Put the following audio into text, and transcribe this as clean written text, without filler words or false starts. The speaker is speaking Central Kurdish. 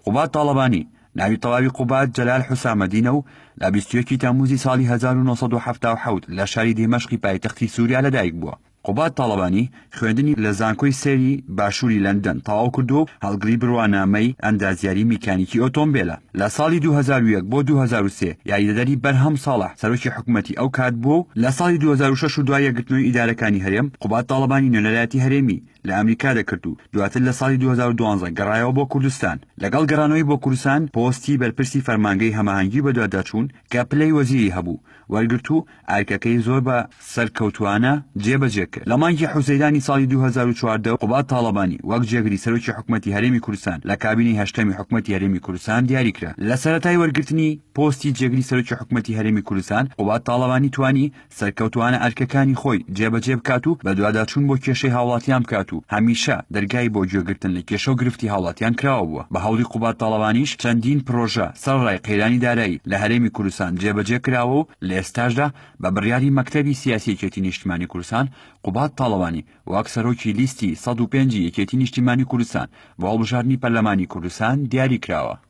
قوباد تاڵەبانی، ناوی تەواوی قوباد جەلال حوسامەدینە و لە 21 ی تەمموزی ساڵی 1977 لە شاری دیمەشقی پایتەختی سووریا لەدایک بووە. قوباد تاڵەبانی خوێندنی لە زانکۆی سێری باشووری لەندەن تەواو کردووە و هەڵگری بڕوانامەی ئەندازیاری میکانیکی ئۆتۆمبێلە. لە ساڵی 2001 بۆ 2003 یاریدەدەری بەرهەم ساڵح سەرۆکی حکومەتی ئەو کات بووە و لە ساڵی 2006 و دوای یەکگرتنەوەی ئیدارەکانی هەرێم قوباد تاڵەبانی نوێنەرایەتی هەرێمی لە ئەمریکا دەکرد و دواتر لە ساڵی 2012 گەڕایەوە بۆ کوردستان. لەگەڵ گەڕانەوەی بۆ کوردستان پۆستی بەرپرسی فەرمانگەی هەماهەنگی و بەدواداچوون کە پلەی وەزیری هەبوو وەرگرت و ئەرکەکەی زۆر بە سەرکەوتووانە جێبەجێ کرد. لە مانگی حوزەیرانی ساڵی 2014 قوباد تاڵەبانی وەک جێگری سەرۆکی حکومەتی هەرێمی کوردستان لە کابینەی هەشتەمی حکومەتی هەرێمی کوردستان دیاری کرا. لە سەرەتای وەرگرتنی پۆستی جێگری سەرۆکی حکومەتی هەرێمی کوردستان قوباد تاڵەبانی توانی سەرکەوتووانە ئەرکەکانی خۆی جێبەجێ بکات و بەدواداچوون بۆ کێشەی هاوڵاتیان بکات و هەمیشە دەرگای بۆ گوێگرتن لە کێشە و گرفتی هاوڵاتیان کراوە بووە. بە هەوڵی قوباد تاڵەبانیش چەندین پرۆژە سەرەڕای قەیرانی دارایی لە هەرێمی کوردستان جێبەجێ کراوە و لە ئێستاشدا بە بڕیاری مەکتەبی سیاسی یەکێتی نیشتیمانی کوردستان قوباد تاڵەبانی وەک سەرۆکی لیستی 105 یەکێتی نیشتیمانی کوردستان بۆ هەڵبژاردنی پەرلەمانی کوردستان دیاری کراوە.